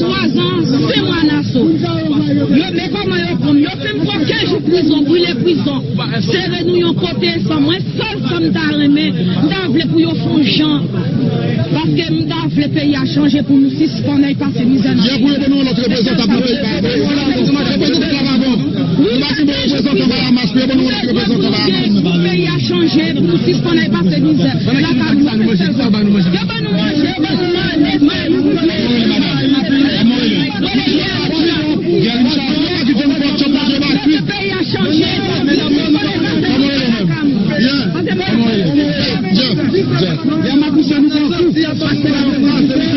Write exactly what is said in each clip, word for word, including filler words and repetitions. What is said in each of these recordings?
twazan, ven mwa Naso. Yo, men kòman yo pran m? Yo fè m pran kenz jou prizon, brile prizon, sere nou yon kote, san mwen. Sèl sa m ta renmen, m ta vle pou yo fè yon jan. Paske m ta vle peyi a chanje pou nou sispann al pase mizè nan peyi a. Pou yo ban nou yon lòt reprezantan nan peyi a. Reprezantan la pa bon. Nou pa gen bon reprezantan Bahamas, pou yo ban nou yon lòt reprezantan Bahamas. Pou peyi a chanje, pou nou sispann al pase mizè. Lakay nou, se sèl sa. Yo ban nou manje, yo ban nou manje, yo ban nou manje. Peyi a chanje. Kòman w rele menm? Yeah. Kòman w rele? Jeff. Jeff. Yè makousè nou pran kou. Paske la pran kou.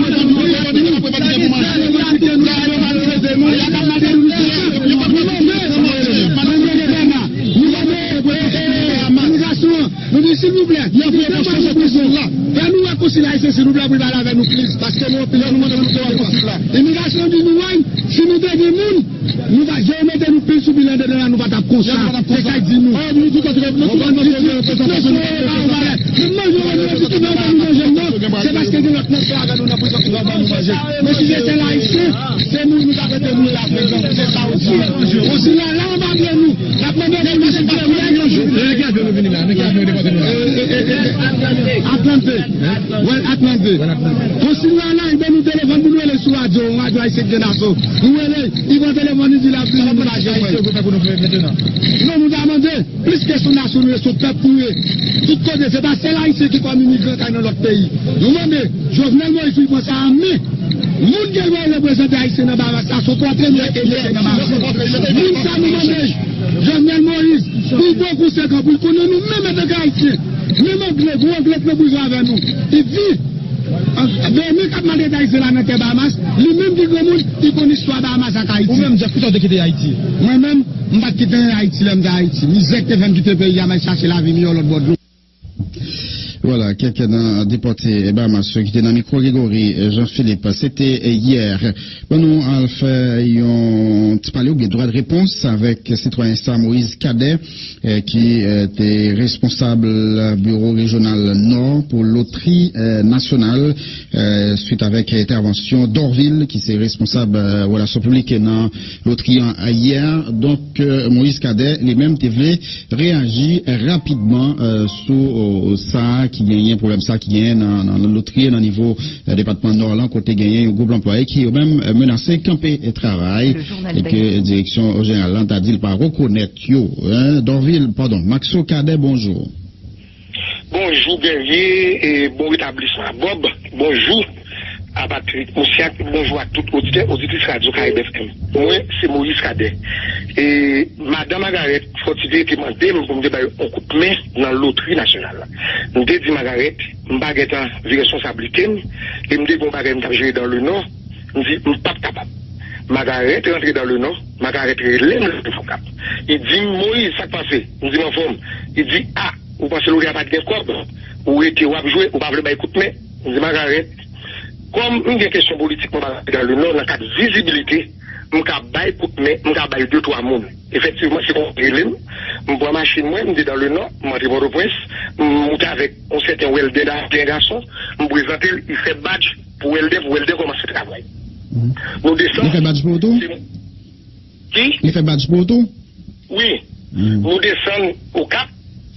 Nou di silvouplè, fè nou wè konsil la, silvouplè, pou l pale avè nou plis, paske nou anpil la nou mande pou nou wè konsil la. Imigrasyon di nou, wè, si nou te gen moun, nou pa janm mete nou pil sou bilan de dola, nou pa t ap konsa. Se sa y di nou. Ou konprann? Di nou, nou pa yon valè. Nou manje, nou manje, nou manje, non. Se paske gen lòt nèg ki avè nou nan prizon ki fè ban nou manje. Men si se sèl Ayisyen, se moun nou ta mete nou la, se sa ou di. Konsil la, la anba pye nou. N ap mande nou, nou se pa yon jou. Nan ki avyon nou vini la? Nan ki avyon yo depòte nou la? Atlante. Wèl Atlante. Konsil la la, li ban nou telefòn pou nou rele sou radyo, yon radyo ayisyen ki gen Naso. Nou rele, li pran telefòn, li di l ap vini, nou pa janm wè l. Non, nou ta mande, plis ke se yon nasyon, nou se yon pèp nou ye. Tout kote, se pa sèl Ayisyen ki kòm imigran k al nan lòt peyi. Nou mande, Jovenel Moïse, pou l pran sa an men. Moun ki dwe reprezante Ayisyen nan Bahamas la, se yon pòtre nou mete nan Bahamas. Moun sa nou mande, Jovenel Moïse, pou l bon konsekan, pou l konnen nou menm antanke Ayisyen. Menm Angle, gwo Angle k nan prizon avè nou. Li di, Bèmen k ap maltrete Ayisyen la nan tè Bahamas, li menm ki granmoun, li konn istwa Bahamas ak Ayiti. Ou menm, Jeff, kisa w te kite Ayiti? Mwen menm, m pa t kite anyen Ayiti lè m te Ayiti. Mizè k te fè m kite peyi a, m al chache lavi miyò lòt bò dlo. Vwala, kèk nan depòte Bahamas yo ki te nan mikwo Gregory Jean Philippe. Se te yè. Bon, nou al fè yon ti pale oubyen dwa de repons avèk sitwayen sa, Moïse Cadet, eh, ki, eh, te responsab biwo rejyonal Nò pou lotri, eh, nasyonal, eh, swit avèk entèvansyon Dorvil, ki se responsab, eh, relasyon piblik nan lotri an yè. Donk, eh, Moïse Cadet, li menm, te vle reyaji rapidman, eh, sou, oh, sa ki genyen pwoblèm sa ki genyen nan, nan, nan lotri nan nivo, eh, depatman Nò lan, kote genyen yon gwoup anplwaye ki yo menm, eh, menase kanpe, eh, travay, e ke direksyon jeneral lan ta di l pa rekonèt yo. Eh, Dorvil, padon, Maxo Cadet, bonjou. Bonjou Guerrier, e bon retablisman Bob. Bonjou a Patrick Moussac, bonjou a tout oditè, oditris Radio Caraïbe F M. Mwen, se Moïse Cadet. E madan Margarette Fortuné te mande m pou m te bay yon kout men nan lotri nasyonal la. M te di Margarette, m pa gentan vire responsablite m, e m te gen yon bagay m t ap jere dans le Nord, m di, m p ap kapab. Margarette rantre dans le Nord, Margarette rele m lè l rive Okap. Li di m, Moïse, sa k pase? M di m anfòm. Li di, a, ou panse lotri a pa t gen kòb? Ou rete, w ap jwe, ou pa vle bay kout men? M di, Margarette, kòm m gen kesyon politik mwen pa dans le Nord, nan kad vizibilite, m ka bay kout men, m ka bay de twa moun. Efektivman, se konsa l rele m. M pran machin mwen, m te dans le Nord, m antre Pòtoprens, m moute avèk yon sèten Welder Dapien Garçon, m prezante l, li fè badj pou Welder, pou Welder kòmanse travay. Nou desann. Li fè badj pou ou tou? Ki? Li fè badj pou ou tou? Wi. Nou desann Okap,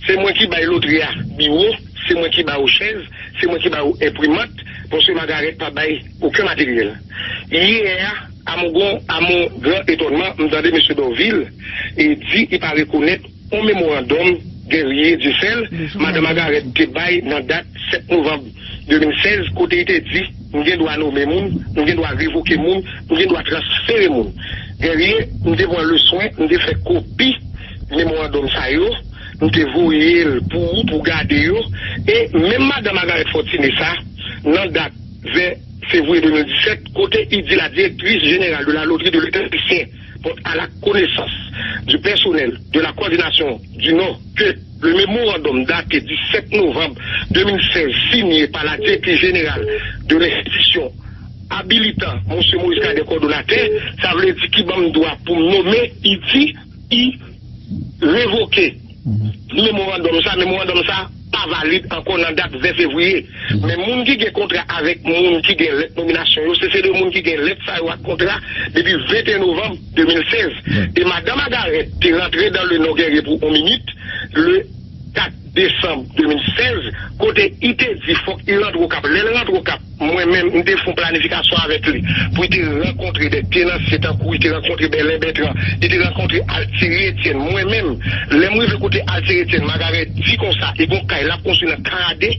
se mwen ki bay lotri a biwo, se mwen ki ba yo chèz, se mwen ki ba yo enprimant, paske Margarette pa bay okenn materyèl. Yè a, à mon grand, à mon grand étonnement, m tande mesye Dorvil e di li pa rekonèt yon memorandòm Guerrier Dieuseul, madan Margarette te bay nan dat sèt novanm de mil sèz, kote li te di, m gen dwa nonmen moun, m gen dwa revoke moun, m gen dwa transfere moun. Guerrier, m te pran leswen, m te fè kopi memorandòm sa yo, m te voye l pou ou, pou w gade yo, e menm madan Margarette Fortuné sa, nan dat ven fevriye de mil disèt, kote li di la directrice générale de la loterie de l'État haïtien porte à la connaissance du personnel de la coordination du Nord que le mémorandum daté du sept novembre deux mille seize signé par la directrice générale de l'institution habilitant Monsieur Maurice Cadet coordonnateur, sa vle di ki ban m dwa pou m nonmen, li di, li revoke memorandòm sa, memorandòm sa pa valid ankò nan dat ven fevriye. Men moun ki gen kontra avèk moun ki gen lèt nominasyon yo, se, se de moun ki gen lèt sa yo ak kontra depi venteyen novanm de mil sèz. E madan Margarette te rantre dans le Nord Guerrier pou yon minit, le kat desanm de mil sèz, kote li te di fòk li rantre Okap. Lè l rantre Okap, mwen menm, m te fè yon planifikasyon avèk li pou li te rankontre de tenansye tankou li te rankontre Bèlen Bètran, li te rankontre Altieri Etienne. Mwen menm, lè m rive kote Altieri Etienne, Margarette di konsa, li gon kay l ap konstwi nan Kanade,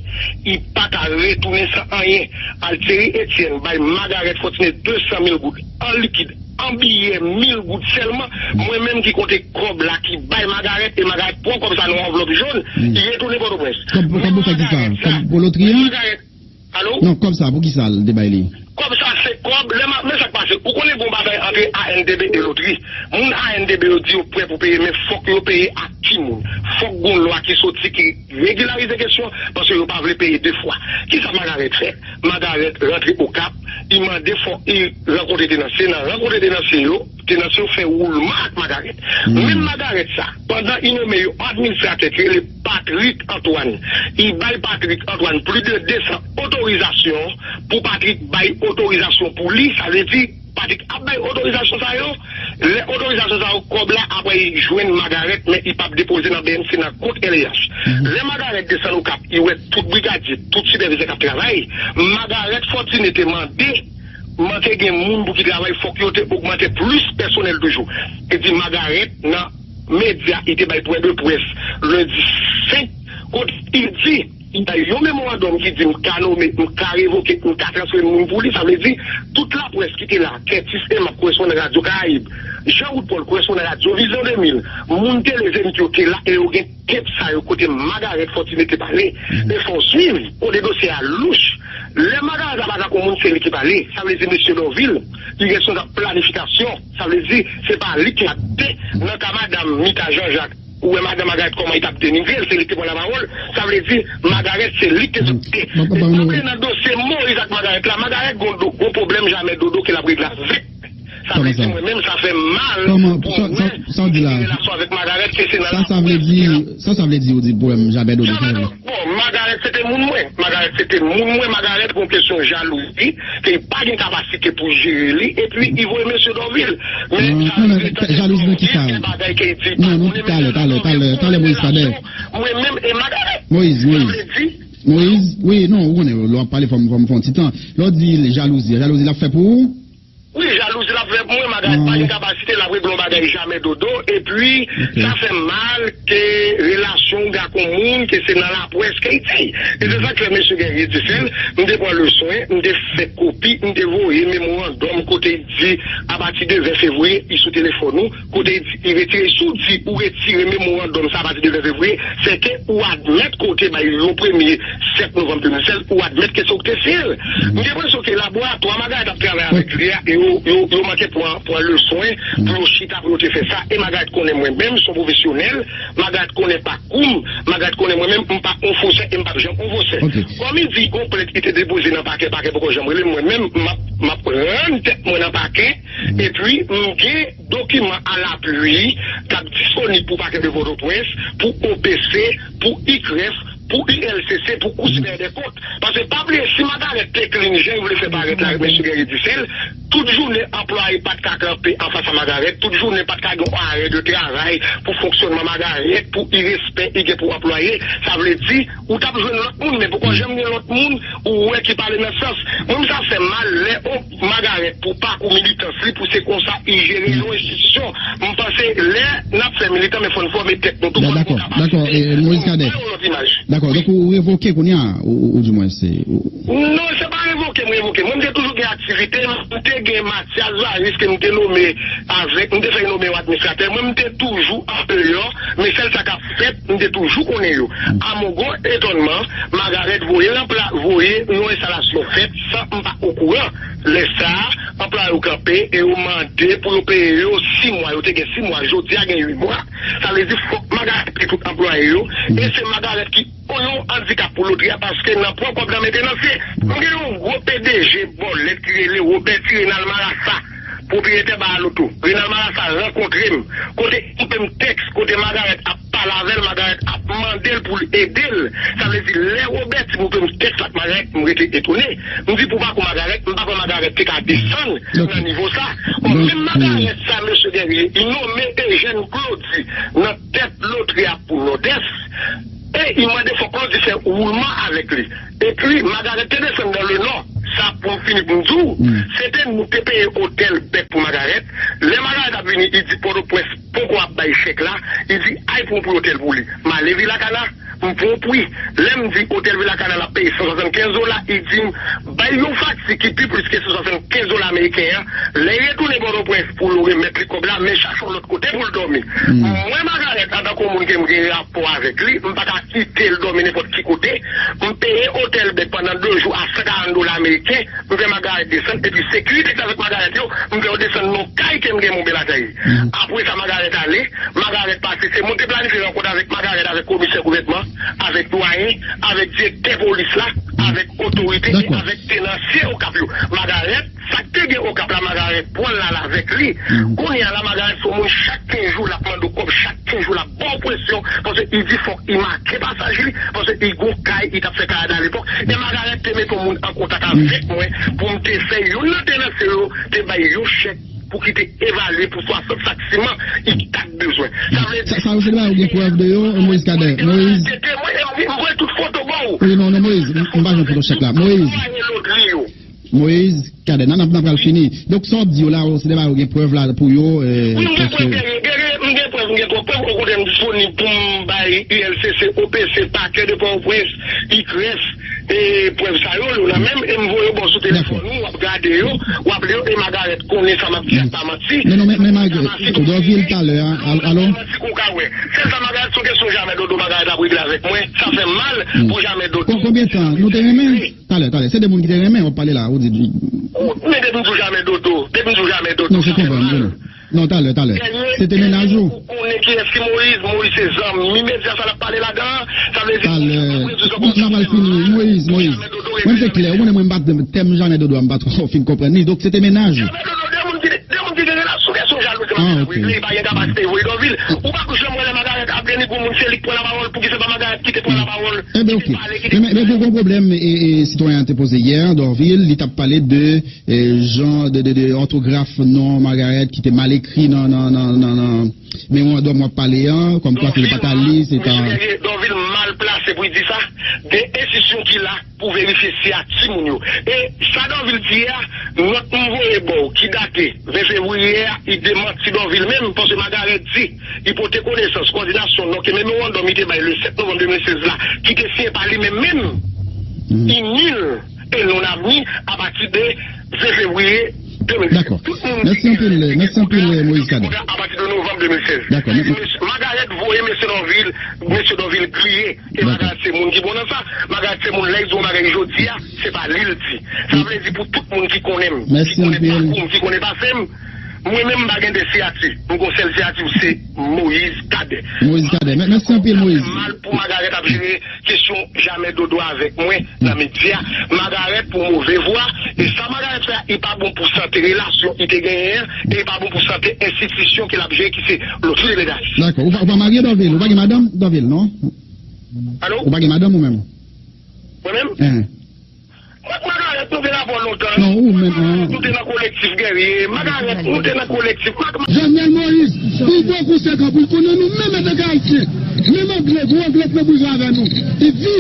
li pa ka retounen san anyen. Altieri Etienne bay Margarette Fortuné de san mil goud an likid, an biyè mil goud sèlman. Mwen menm ki konte kòb la, ki bay Margarette, e Margarette pran kòb sa nan yon anvlòp jòn, li retounen Pòtoprens. Kòb, kòb ou fè ki sa? Kòb pou lotri a? Alo? Non, kòb sa, pou ki sa l te bay li? Kòb sa se kòb, lè m ap, men sa k pase, ou konnen gon bagay antre A N D B e lotri. Moun A N D B yo di yo prè pou peye, men fòk yo peye ak ki moun? Fòk gon lwa ki soti ki regilarize kesyon, paske yo pa vle peye de fwa. Kisa Margarette fè? Margarette rantre Okap, li mande fòk li rankontre tenansye, nan rankontre tenansye yo, tenansye yo fè woulman ak Margarette. Menm Margarette sa, pandan li nonmen yon administratè ki rele Patrick Antoine, li bay Patrick Antoine plis de de san otorizasyon pou Patrick bay otorizasyon pou li, sa vle di Patrick ap bay otorizasyon sa yo, lè otorizasyon sa yo, kòb la, apre li jwenn Margarette, men li p ap depoze nan B M C nan kont L E H. Lè Margarette desann Okap, li wè tout brigadye, tout sipèvizè k ap travay, Margarette Fortuné te mande manke gen moun pou ki travay, fòk yo te ogmante plis pèsonèl toujou. Li di Margarette nan medya, li te bay pwen de près lendi senk, kote li di, li bay yon memorandòm ki di m ka nonmen, m ka revoke, m ka transfere moun pou li. Sa vle di, tout laprès ki te la, Curtis Emma, korespondan Radio Caraïbe, Jean Wood Paul, korespondan Radio Vision de mil, moun Tele Zenith yo te la, e yo gen tep sa yo kote Margarette Fortuné te pale. E fò w swiv, kote dosye a louch. Lè Margarette ap atake yon moun, se li ki pale. Sa vle di mesye Dorvil, li responsab planifikasyon. Sa vle di, se pa li ki ap de, nan ka madanm Mita Jean Jacques, ou wè madanm Margarette kòman li t ap denigre l, se li ki te pran lapawòl. Sa vle di, Margarette, se li ki te sou de. E antre nan dosye Moïse ak Margarette la, Margarette gon do-, gon pwoblèm jamè dodo ke l ap regle avèk. Sa vle di mwen menm, sa fè m mal pou mwen ki gen relasyon avèk Margarette, ke se nan la... Sa sa vle di, sa sa vle di ou di pwoblèm jamè dodo? Bon, Margarette se te moun mwen. Margarette se te moun mwen. Margarette gon kesyon jalouzi, ke li pa gen kapasite pou jere li, epi li voye mesye Dorvil. Men sa vle di, jalouzi nan ki sa? Gen bagay ke li di, non, non, talè, talè, talè, talè, Moïse Cadet. Mwen menm e Margarette. Moïse, Moïse. Sa vle di, Moyiz, wi, non, ou konnen, lè w ap pale, fò m, fò m fè yon ti tan. Lè w di jalouzi, jalouzi l ap fè pou ou? Wi, jalouzi l ap fè pou mwen, Magaret pa gen kapasite, l ap regle yon bagay jamè dodo, epi sa fè m mal ke relasyon w gen ak yon moun ke se nan lapwès ke l di. E se sa k fè mesye Guerrier Dussel, m te pran le swen, m te fè kopi, m te voye memorandòm kote l di, apati de ven fevriye, li sou telefòn ou, kote l di, li retire, si w di ou retire memorandòm sa apati de ven fevriye, se ke ou admèt ke w te bay yon premye sèt novanm de mil sèz, ou admèt ke se ou ki te siyen l. M gen enpresyon ke laboratwa Magaret ap travay avèk li a, yo, yo, yo manke pran, pran le swen pou yo chita, pou yo te fè sa. E Magaret konnen mwen menm, se yon pwofesyonèl. Magaret konnen pakou m. Magaret konnen mwen menm, m pa yon fosè e m p ap janm yon fosè. Kòm li di, gon plent ki te depoze nan pakè, pakè poko janm rele m, mwen menm, m ap, m ap rann tèt mwen nan pakè, epi m gen dokiman alapui k ap disponib pou pakè de Pòtoprens, pou O P C, pou I C R E F, pou U L C C, pou Kou Siperyè dè Kont. Paske pa bliye, si Magaret te clean jan yo vle fè parèt la, mesye Guerrier Dussel, tout jounen anplwaye pa t ka kanpe anfas a Magaret, tout jounen pa t ka gen yon arè de travay pou fonksyònman Magaret, pou irespè li gen pou anplwaye. Sa vle di, ou t ap jwenn lòt moun, men poko janm gen lòt moun ou wè ki pale nan sans. Mwen, sa fè m mal lè yon Magaret pou pakou militans li, pou se konsa li jere yon enstitisyon. M panse lè n ap fè militan, men fò n fòme tèt nou tou, fò n gen kapasite pou n bay yon lòt imaj. Dakò, donk ou revoke kounye a, ou, ou, ou di mwen se. Non, se pa revoke m revoke. Mwen, m te toujou gen aktivite, m te gen Mathias Varis ke m te nome avèk, m te fè l nome yon administratè. Mwen, m te toujou andeyò, men sèl sa k ap fèt, m te toujou konnen yo. A mon grand étonnement, Magaret voye ranpla-, voye yon enstalasyon fèt san m pa okouran. Lè sa a, anplwaye yo kanpe e yo mande pou yo peye yo sis mwa. Yo te gen sis mwa, jodi a gen uit mwa. Sa vle di fòk Magaret peye tout anplwaye yo. E se Magaret ki yon andikap pou lotri a, paske nan pran kòb nan men tenansye. M gen yon gwo P D G bòlèt ki rele Robert Renald Marassa, pwopriyetè Baha Loto. Renald Marassa rankontre m, kote li koupe m tèks, kote Magaret ap pale avè l, Magaret ap mande l pou l ede l. Sa vle di, lè Robert di m koupe m tèks ak Magaret, m rete etone. M di pou pakou Magaret, m pa kwè Magaret te ka desann nan nivo sa. Bon, menm Magaret sa, mesye Guerrier, li nome Eugène Claudy nan tèt lotri a pou Nòdès. E li mande fòk Claudy fè woulman avèk li. Epi, Magaret te desann nan le Nò. Sa pou m fini pou m di w, se te nou te peye otèl bèt pou Magaret. Lè Magaret ap vini, li di Pòtoprens poko ap bay chèk la. Li di, ay pou m pran otèl pou li. M ale Vilakana, m pran pri. Lè m di otèl Vilakana l ap peye san swasannkenz dola, li di m, bay yon fakti ki pi plis ke san swasannkenz dola ameriken an. Lè l retounen Pòtoprens pou yo remèt li kòb la, men chache yon lòt kote pou l dòmi. Mwen, Magaret, antanke yon moun ke m gen rapò avèk li, m pa ka kite l dòmi nenpòt ki kote. M peye otèl bèt pandan de jou a san karant dola ameriken. M fè Magaret desann, epi sekirite ki t avèk Magaret yo, m fè yo desann nan yon kay ke m gen Mont Bèl Atayi. Apre sa, Magaret ale, Magaret pase, se mwen te planifye rankont avèk Magaret, avèk komisè gouvènman, avèk dwayen, avèk direktè polis la, avèk otorite e avèk tenansye Okap yo. Magaret, sa k te gen Okap la, Magaret pran l al avèk li. Kounye a la, Magaret se yon moun, chak kenz jou l ap mande w kòb, chak kenz jou l ap ba w presyon, paske li di fòk li make pasaj li, paske li gon kay, li t ap fè kay a Dalepòk. E Magaret te mete yon moun an kontak avèk mwen pou m te fè youn nan tenansye yo te bay yon chèk pou ki te evalye pou swasant sak siman li t ap bezwen. Sa vle di, sa, sa yo se de bagay ou gen prèv de yo, Moïse Cadet. Moïse. Te temwen, e m voye tout foto ba w. Wi, non, non, Moïse, m, m pa jwenn foto chèk la. Moïse. Lotri yo. Moïse Cadet, n a, n a, n a pral fini. Donk, sa w ap di yo la, se de bagay ou gen prèv la pou yo, euh, wi, m gen prèv, gen, gen, gen, m gen prèv, m gen twòp prèv. Okontrè, m disponib pou m bay U L C C, O P C, pakè de Pòtoprens, I C R E F, e prèv sa yo, yo nan men m, e m voye yo ba w sou telefòn ou, w ap gade yo, w ap li yo, e Magaret konnen sa m ap di a pa manti. Non, non, men, men Magaret, Dorvil talè a, al-, alo? Manti kou w ka wè. Sèl sa Magaret, se yon kesyon jamè dodo Magaret ap regle avèk mwen, sa fè m mal pou jamè dodo. Kon-, konbyen tan nou te renmen? Talè, talè. Se de moun ki te renmen w ap pale la, ou di. Ou, men depi m di w jamè dodo, depi m di w jamè dodo, non, se konprann, non. Non, talè, talè. Se te mennaj ou? Ou konnen kiyès ki Moïse? Moïse se zanmi medya sa l ap pale ladan an. Sa vle di, talè. Bon, n a pral fini. Moïse, Moïse. Mwen, se klè. Ou konnen mwen, m pa t, tèm jamè dodo a, m pa twò fin konprann li. Donk, se te mennaj ou? Jamè dodo, de moun ki, de moun ki gen relasyon, kesyon jalouzi, ah, ok, li pa gen kapasite voye Dorvil. Ou pa janm wè lè Magaret ap denigre moun, se li k pran lapawòl, poukisa pa Magaret ki te pran lapawòl, ki te pale, ki te... Ebyen, ok. Men, men, men, gon pwoblèm, e, e, sitwayen an te poze yè, Dorvil, li t ap pale de e, jan de, de, de òtograf non Magaret ki te mal ekri nan, nan, nan, nan, nan memorandòm w ap pale an, kòmkwa se te pa ta li, se ta. Dorvil mal L plase pou l di sa, gen enstitisyon ki la pou verifye siyati moun yo. E sa Dorvil di a, nòt m voye ba w ki date ven fevriye a, li demanti Dorvil menm, paske Magarèt di li pote konesans kowòdinasyon non ke memorandòm li te bay le sèt novanm de mil sèz la, ki te siyen pa li menm menm, li nil e non avni apati de ven fevriye de mil sèz. Dakò. Tout moun ki gen responsabilite kontra apati de novanm de mil sèz. Dakò. Magarèt voye mesye Dorvil, mesye Dorvil griye. E Magarèt se moun ki bon nan sa. Magarèt se moun lè l di yon bagay jodi a, se pa li l di. Sa vle di pou tout moun ki konnen m, ki konnen pakou m, ki konnen pase m, mwen menm m pa gen de siyati. M gon sèl siyati, se Moyiz Kadè. Moyiz Kadè. Mèsi anpil, Moyiz. Mal pou Magarèt ap jere kesyon jamè dodo avèk mwen nan medya. Magarèt pou move vwa. E sa Magarèt fè a, li pa bon pou sante relasyon li te genyen an, e li pa bon pou sante enstitisyon ke l ap jere ki se Lotri de Leta. Dakò. Ou pa, ou pa marye, Dorvil? Ou pa gen madanm, Dorvil, non? Alo? Ou pa gen madanm ou menm? Mwen menm? Mwen ak Magarèt, nou te rapò lontan. Non, ou menm, Magarèt, nou te nan kolektif gèrye. Magarèt, nou te nan kolektif. Jovenel Moïse, li bon konsekan pou l konnen nou menm antanke Ayisyen. Menm angle, gwo angle k nan prizon avè nou. Li di,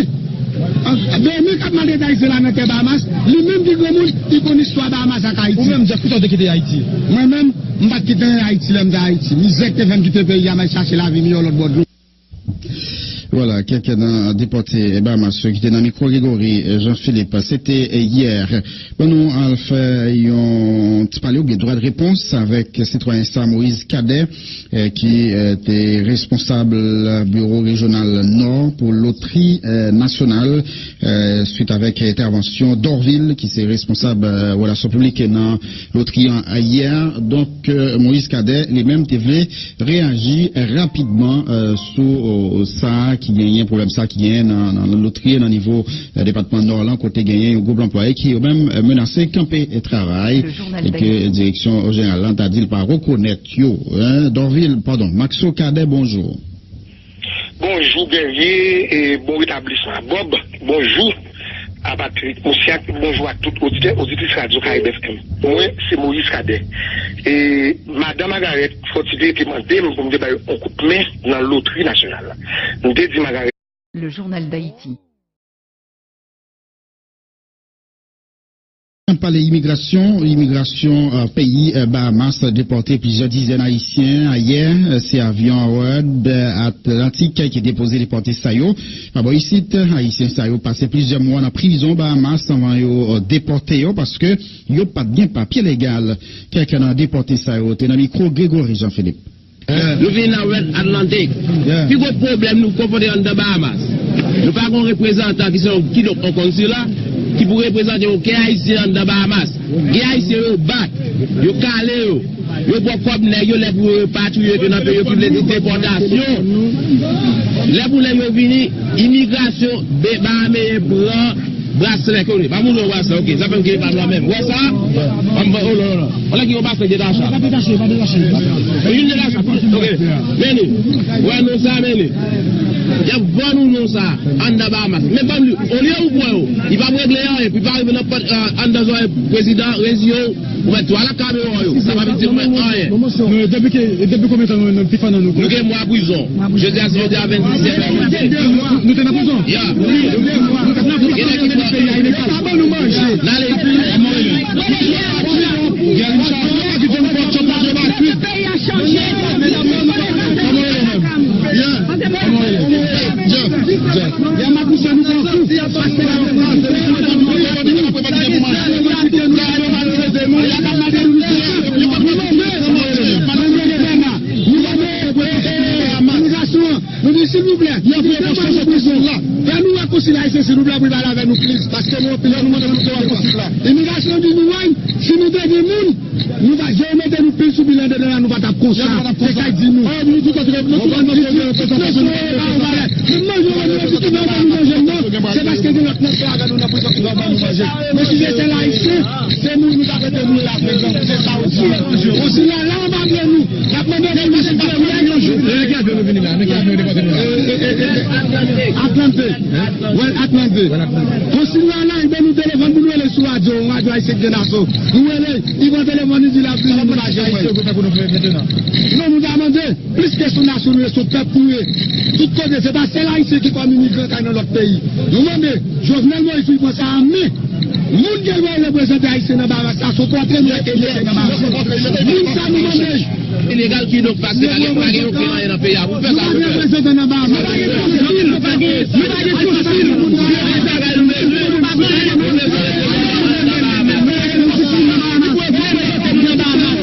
Dominique ap maltrete Ayisyen la nan tè Bahamas, li menm ki granmoun, li konn istwa Bahamas ak Ayiti. Ou menm, Jeff, poukisa w te kite Ayiti? Mwen menm, m pa t kite anyen Ayiti lè m te Ayiti. Mizè k te fè m kite peyi a, m al chache lavi miyò lòt bò dlo. Vwala, kèk nan depòte Bahamas yo ki te nan mikwo Gregory Jean Philippe. Se te yè. Bon, nou al fè yon ti pale oubyen dwa de repons avèk sitwayen sa Moïse Cadet, eh, ki, eh, te responsab biwo rejyonal Nò pou lotri, eh, nasyonal, eh, swit avèk entèvansyon Dorvil, ki se responsab, eh, relasyon piblik nan lotri an yè. Donk, eh, Moïse Cadet, li menm, te vle reyaji rapidman, eh, sou, eh, sa ki genyen, pwoblèm sa ki genyen nan, nan lotri nan nivo, eh, depatman Nò lan, kote genyen yon gwoup anplwaye ki yo menm, eh, menase kanpe, eh, travay, e ke direksyon jeneral lan ta di l pa rekonèt yo, eh. Dorvil, padon, Maxo Cadet, bonjou. Bonjou, Guerrier, e bon retablisman. Bob, bonjou. A Patrick Moussiak, bonjou a tout oditè, oditris Radyo Karib F M. Mwen, se Moïse Cadet. E madan Magarèt Fortuné te mande m pou m te ba yo yon kout men nan lotri nasyonal la. M te di Magarèt. Le Journal d'Haïti. N ap pale imigrasyon. Imigrasyon, eh, peyi, eh, Bahamas depòte plizyè dizèn Ayisyen ayè. Eh, se avyon Howard, eh, Atlantic ki te poze depòte sa yo. Abò isit, Ayisyen sa yo pase plizyè mwa nan prizon Bahamas anvan yo, eh, depòte yo paske yo pa t gen papye legal. Kèk nan depòte sa yo te nan mikwo Gregory Jean Philippe. Nou vini nan Red Atlantic. Pi gwo pwoblèm nou konfwonte anndan Bahamas. Nou pa gen yon reprezantan ki se yon, kidonk yon konsila, ki pou reprezante okenn Ayisyen anndan Bahamas. Gen Ayisyen yo bat, yo kale yo, yo pran kòb nèg yo lè pou yo repatriye yo nan peyi yo ki vle di depòtasyon. Lè pou lè yo vini, imigrasyon be-, bahameyen pran braslè, konnen. Pa moun yo braslè, oke. Sa fè m gen pa dwa menm. Wè sa? Ban m, ban, oh, non, non, non. Wè la ki yon braslè detache. Pa detache, pa detache. Yon detache. Oke. Men li. Wè non sa, men li. Y ap vann nou non sa anndan Bahamas. Men ban m li. Olye ou pran yo, li p ap regle anyen. Li pa rive nan pòt, eh, anndan zòrèy prezidan, reziye w. Ou mèt tou al ak kamera w yo. Sa pa vin di mwen anyen. Non, depi ke, depi konbyen tan nou, nou pi fò nan nou? Nou gen mwa prizon. Jodi a, se jodi a vennsis septanm. Nou te nan prizon? Ya. Gen nèg ki pran. N ale. Kòman w rele? Kòman w rele menm? Ya. Kòman w rele? Jeff. Jeff. Ya, m ap pouse nou pran kou. Paske la, imigrasyon an, nou di, silvouplè, fè nou wè konsil ayisyen, silvouplè, pou l pale avè nou, please, paske nou anpil, nou mande pou nou wè konsil la. Imigrasyon di nou, wè, si nou te gen moun, nou pa, yo mete nou pil sou pil anndan la, nou pa t ap konsa. Se sa y di nou. Manje, nou manje, non, se paske gen lòt nèg ki avè nou nan prizon ki ban nou manje. Men si se sèl ayisyen, se moun nou ta rete nou la, prezan, se sa ou di. Konsil la, la anba pye nou. N ap mande pou nou, silvouplè, yon jou. Vini la, nan ki avyon yo depòte nou la? Atlante. Wèl Atlante. Konsilya la, li ban nou telefòn pou nou rele sou radyo, yon radyo ayisyen ki gen naso. Nou rele, li pran telefòn, li di l ap vini. Sa nou mande ayisyen yo pou fè pou nou mentenan? Non, nou ta mande, plis ke se yon nasyon nou ye, se yon pèp nou ye. Tout kote, se pa sèl ayisyen ki kòm imigran k al nan lòt peyi. Nou mande, Jovenel Moïse, li pran sa an men. Moun ki dwe reprezante ayisyen nan Bahamas la, se yon pòtre nou mete nan Bahamas. Moun sa nou mande. Ilegal, kidonk, paske pa gen, pa gen okenn anyen nan peyi a pou fè sa. Nou pa gen reprezantan nan Bahamas. Nou pa gen konsil. Nou pa gen konsil.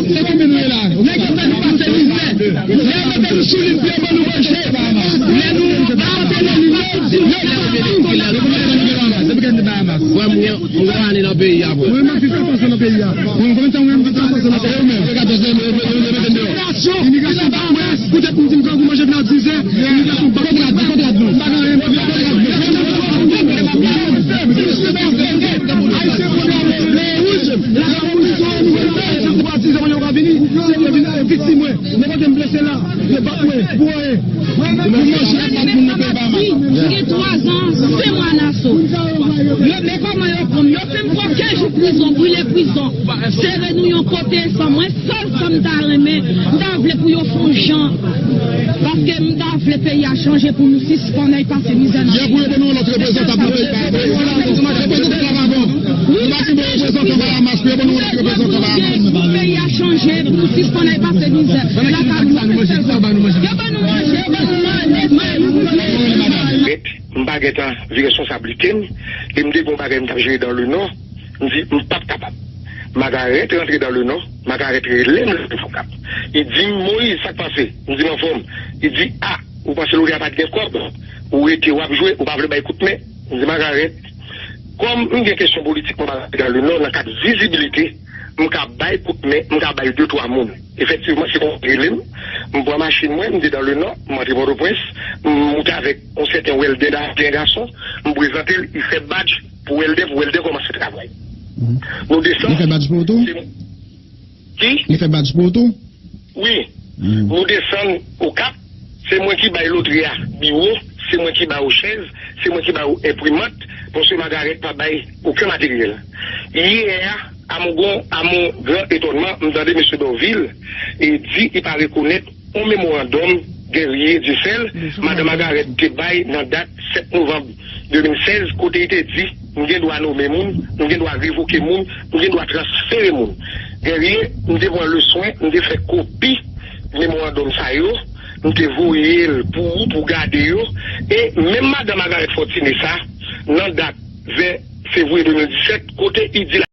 Se koumen nou ye la. Nèg yo fè nou pase mizè. Lè yo mete nou sou liv, yo ban nou manje. Lè nou ba yo telefòn, yo di nou Bahamas. Depi kè n te Bahamas? Frè m, mwen, mwen gen yon ane nan peyi a, frè. Mwen menm, fifti patsan nan peyi a. Mwen, konbyen tan mwen menm, fifti patsan nan peyi a? Mwen, katòz ane, mwen, mwen, mwen, mwen, mwen, mwen. Imigrasyon, imigrasyon Bahamas. Poutèt m di m kòm mwen, jodi a, imigrasyon pa kontra, di kontra, non. Pa gen anyen, pa gen anyen. Ayisyen, kontra, non. Lè wouj, lè wouj, nou pa vini, se vini, viktim, mwen. Nenpòt m blese la, yo bat mwen, pou anyen. Nou manje ak bat moun nan peyi Bahamas. M gen twa zan, senk mwa naso. Yo, men kòman yo pran m? Yo fè m pran kenz jou prizon, brile prizon. Sere nou yon kote, san mwen, sèl sa m ta renmen, m ta vle pou yo fè yon jan. Paske m ta vle peyi a chanje pou nou sispann ay pase mizè nan peyi a. Yè pou yo ban nou yon lòt reprezantan nan peyi Bahamas. Reprezantan la avan. Nou pa gen bon reprezantan Bahamas, pou yo ban nou yon lòt reprezantan Bahamas. Pou peyi a chanje, pou nou sispann ay pase mizè. Lakay nou, sa nou manje, sa yo ba nou manje. Yo ban nou manje, yo ban nou manje, manje, manje. M pa gentan vin responsablite m, e m te gen yon bagay m t ap jere dans le Nord, m di, m p ap kapab. Magarèt rantre dans le Nord, Magarèt rele m lè m Okap. Li di m, Moyiz, sa k pase? M di m anfòm. Li di, a, ou panse Lori a pa t gen kòb? Ou rete, w ap jwe, ou pa vle bay kout men? M di, Magarèt, kòm m gen kesyon politik mwen pa dans le Nord, nan kad vizibilite, m ka bay kout men, m ka bay de, twa moun. Efektivman, se konsa l rele m. M pran machin mwen, m te dans le Nord, m antre Pòtoprens, m moute avèk yon sèten Wèldè, yon gason, m prezante l, li fè badj pou Wèldè, pou Wèldè kòmanse travay. Nou desann. Li fè badj pou ou tou? Ki? Li fè badj pou ou tou? Wi. Nou desann Okap, se mwen ki bay lotri a biwo, se mwen ki ba yo chèz, se mwen ki ba yo enprimant, paske Magarèt pa bay okenn materyèl. Yè a, a mon gon, a mon gran etònman, m tande mesye Dorvil e di li pa rekonèt yon memorandòm Guerrier Dieuseul, madan Magarèt te bay nan dat sèt novanm de mil sèz, kote li te di, m gen dwa nonmen moun, m gen dwa revoke moun, m gen dwa transfere moun. Guerrier, m te pran leswen, m te fè kopi memorandòm sa yo, m te voye l pou ou, pou w gade yo, e menm madan Magarèt Fortuné sa, nan dat vè fevriye de mil disèt, kote li di